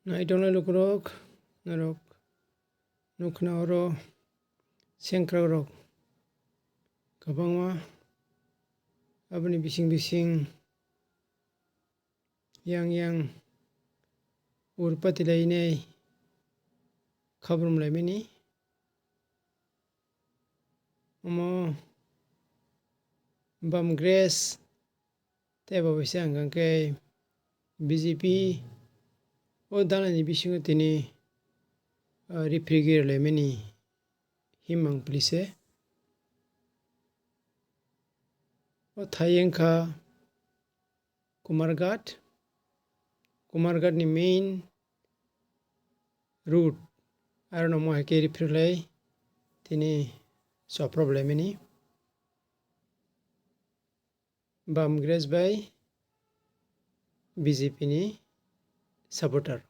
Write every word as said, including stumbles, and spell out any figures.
Naitongnai lukurok, norok nukna oro sengkrakrok kwbangma, aboni bising bising yang yang urpati lainai khabrum laimani. Omo bam Grace tei bo bisa hwnkha khe B J P o dalani bisingo tini, ah, referee giri laimani himang police. O thai wngkha Kumarghat, Kumarghat ni main road, aro no mo hai khe referee lai tini chopra bo laimani. Bam Grace bai B J P ni supporter.